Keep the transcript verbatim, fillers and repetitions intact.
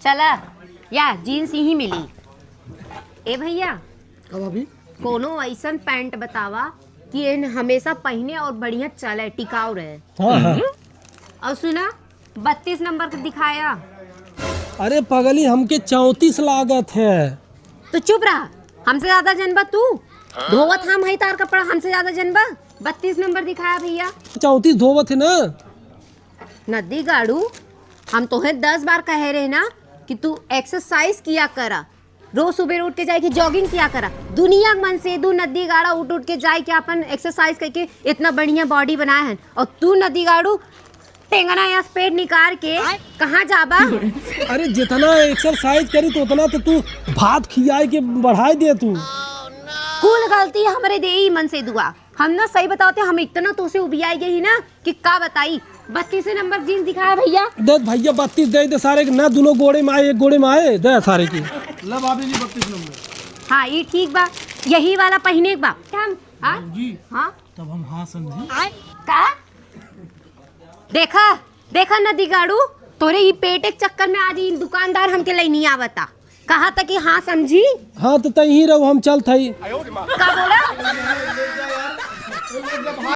चला, या जीन्स यहीं मिली। ए भइया, का भाभी? कोनो अइसन पैंट बतावा कि एन हमेसा पहिने और बढ़िया चले, टिकाऊ रहे। हाँ, हाँ। और सुना, बत्तीस नंबर का दिखाया। अरे पगली, हमके चौंतीस लागत है। तो चुप रहा, हमसे ज्यादा जनबा तू। धोवत हम हई तार कपड़ा, हमसे ज्यादा जनबा। बत्तीस नंबर दिखाया भइया। चौंतीस धोवत है ना। नदी गाड़ू, हम तोहे दस बार कहे रहे ना कि तू एक्सरसाइज किया करा, रोज सुबेर उठ के जाइके जॉगिंग किया करा। दुनिया के मनसेदू नदी गाड़ा उठ उठ के जाइके आपन एक्सरसाइज कइके एतना बढ़िया बॉडी बनाए हन, और तू नदी गाड़ू टेंगना या पेट निकाल के कहाँ जाबा? अरे जेतना एक्सरसाइज करी तो ओतना तो तू भात खियाइके बढ़ाइ दे तू। कुल गलती हमरे देई मनसेदुआ। हम ना सही बतावत है, हम इतना तोसे उबियाइ गई ही ना कि का बताई। बत्तीस नंबर जीन्स दिखाया भइया। देख भइया, बत्तीस दे दे सारे के, ना दुनो गोड़े में आए, एक गोड़े में आए, दे सारे के। ला भाभी जी, बत्तीस नंबर। हाँ, ई ठीक बा, यही वाला पहिने के बा। हम, हाँ? जी। हाँ? तब हम हाँ समझी। का? देखा, देखा नदी गाड़ू, तोरे ई पेटे के चक्कर में आज ई दुकानदार हमके लइनी आवता। कहा था कि हाँ समझी। हाँ, तो तहीं रहो, हम चलत हई। का बोला?